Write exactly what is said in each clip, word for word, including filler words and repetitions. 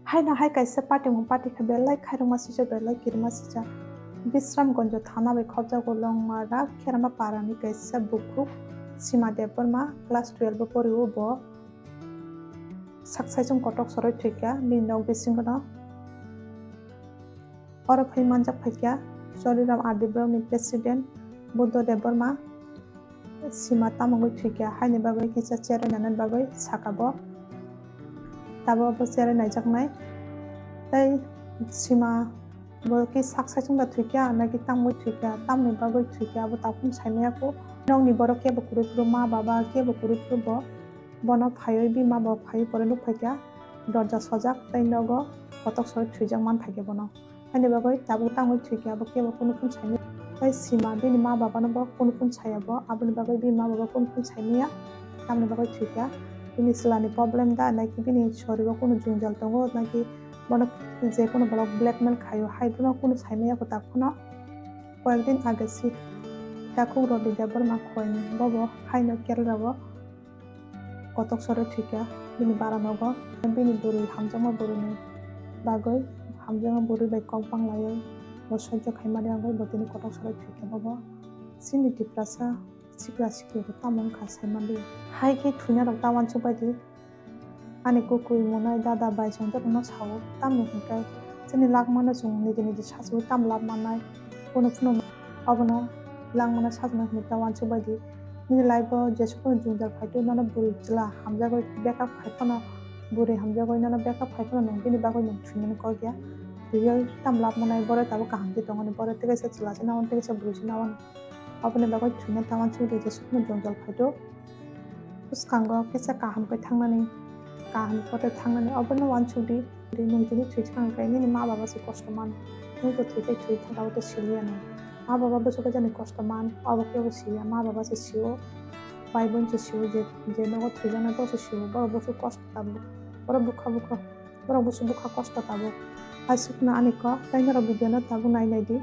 Haino hai kaisa patimung patikha belai khairokma sijak belai kirima sijak. Bisramganj thana bai khopjago Longmara Kherama parani kaisa bukhuk Sima Debbarma class twelve o porio bo saksaisong kotok soroi thwikha bini nok bisingono. Oro phai manjak phaikha Choliram R D block ni president Buddha Debbarma. Sima tamungwi thwikha, haini bagwi kisa cherwi nanani bagwi saka bo. Tabuk bo cherwi naijaknai. Tei Sima bo khe sak saichung da thwikha, naki tamungwi thwikha, tamni bagwi thwikha, abo takhum saimaya kho. Nokni borok kebo kwrwi phuru, ma baba kebo kwrwi phuru bo. Bono phaiwi bima bo phaiwi pore nuk phaikha, dorja sojak tei nogo kotok soi thwijak man phaikha bono. Haini bagwi tabuk tangwi thwikha, abo kebo kunu phun saimaya. Tei Sima bini ma babano bo kunu phun saya bo, aboni bagwi bini ma baba kunu phun saimaya, tamni bagwi thwikha. Bini chwlani problem da, naki bini sorigo kunu jwngjal tongo, naki bono je kunu borok blackmail khaio, hai bono kunu saimaya kwtak phano. Koyekdin age si takhuk Rabi Debbarma khoini, bobo haino Kerala o kotok sore thwikha bini bara nogo. Bini bwrwi hamjakma bwrwini bagwi, hamjakma bwrwi bai kok banglaiwi bo soijo khaimani bagwi bo tini kotok sore thwikha. Bobo chini Tiprasa sikla sikli rok tamo wngkha saimali. Hai khe thwina rok ta uansuk baidi. Ani kukui monai dada bai chwng jotono sao, tamni hwnkhe chini lak mano chwng niji niji sachiwi tam lab mannai, kunu phunu obono lak mano sajna hwnwi ta uansuk baidi. Nini life o jesuk phano jwngjal phai twi nono bwrwi chwla hamjagwi backup khai phano, bwrwi hamjagwi nono backup khai phano nwng bini bagwi nwng thwinani kok ya. Thwiwi tam lab mannai, borok tabuk kaham khe tongmani, borok tei kaisa chwla se nangmani, tei kaisa bwrwi se nangmani. Aboni bagwi thwina ta uansuk di, jesuk phano jwngjal phai twi. Bwskango kisa kaham khe thangnani, kaham kotor thangnani, obono uansuk di. Nwng tini thwi thang khe nini ma baba se kosto mano. Nwng to thwi tei thwi thang khe abo to siliya nang. Ma baba bwswk jani kosto man, abo kebo siya, ma baba se sio. Bai bon se sio, je, je nogo thwijaknai bo se sio, borok bwswk kosto tabuk. Borok bukha bukha. Borok busu bukha kosto tabuk. Aswkno ani kok tei norok video no tabuk nai nai di.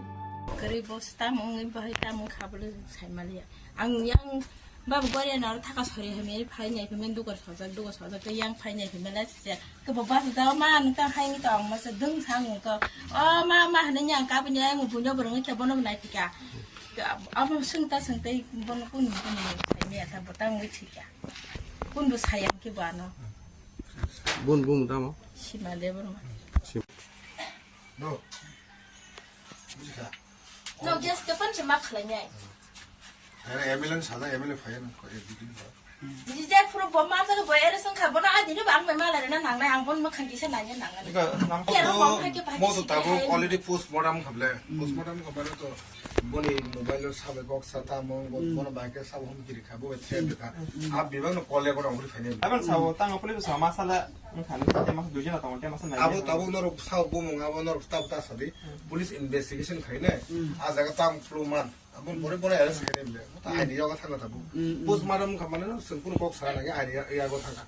Kwrwi bo se tamo wngwi bahai tamo wngkha bwle sai maliya. Ang yang babo goriya naro thaka sori hamya phai nai phai men dugar sojak dugar sojak tei yang phai nai phai mela se kebo basa jao ma nung tang hai ngi tong ma se dwng sang nung to. O ma ma hane nyang kabini ai mu bunyo borong khe bono nai phika. Amo sung ta sung tei bono kun kun sai mia ta botang ngi thika. Kun bo sayang khe bo ano. Bun bun tamo? Sima Debbarma. Sim- No. Bujikha. No, just kapan se ma khlai nai. Ana M L A ni sana M L A phai na ko ek din ba. Ni je phuru bo ma ta bo ere sang kha bo na adini ba ang mai mala rena nang nai ang bon ma khan kisa nai nang nai. Ika nang Kero ko bom phai ke phai mo to si tabo hai. Already post mortem khable. Post mortem khable to boni mobile o sabe kok sa ta mo bo- bono bai ke sabo hum kiri kha bo thre de kha. A bibang no kole ko rong ri phai ne. Abang sao tang police sa masala. Wngkha, nini khe masa duijon tongo, khe masa nai. Abo tabuk norok sao bumung, abo norok tabuk ta sadi. Police investigation khainai. A jaga tang phlu man. Aboni pore pore arrest khainai bile. Ta aini yago thangna tabuk. Postmortem wngkha mane no, chwng kunu kok sana nangya aini ya-, yago thangkha.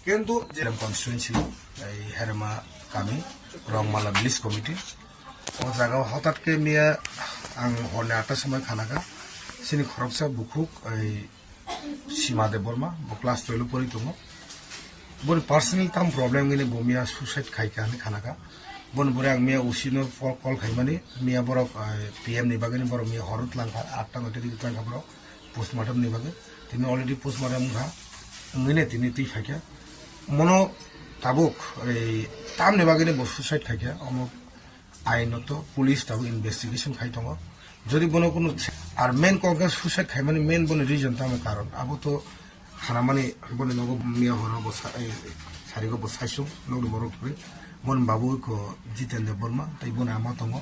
Kintu je constituency, ei Herma kami, Rongmala Village Committee. O jaga o hotat khe miya ang horni atta somoi khanakha. Sini khoroksa bukhuk, ei Sima Debbarma, bo class twelve o pori tongo. Boni personal tam problem gini bo miya suicide khai kha hinwi khanakha. Boni pore ang miya O C no call, call khaimani, miya borok, eh, P M ni bagwi ni borok miya horo tlangkha, atta noita digi tlangkha borok, postmortem ni bagwi. Tini already postmortem wngkha, wngwi ne tini twi phaikha. Mono tabuk, ei, tamni bagwi ni bo suicide khaikha, omo Ainoto police tabuk investigation khai tongo. Jodi bono kunu ar main kok khe suicide khaimani main boni reason tamo karon. Abo to khanamani boni nogo miya horo bo sa-, eh, sarigo bo saisung nokni borok kwrwi. Boni babu ko Jiten Debbarma tei boni ama tongo.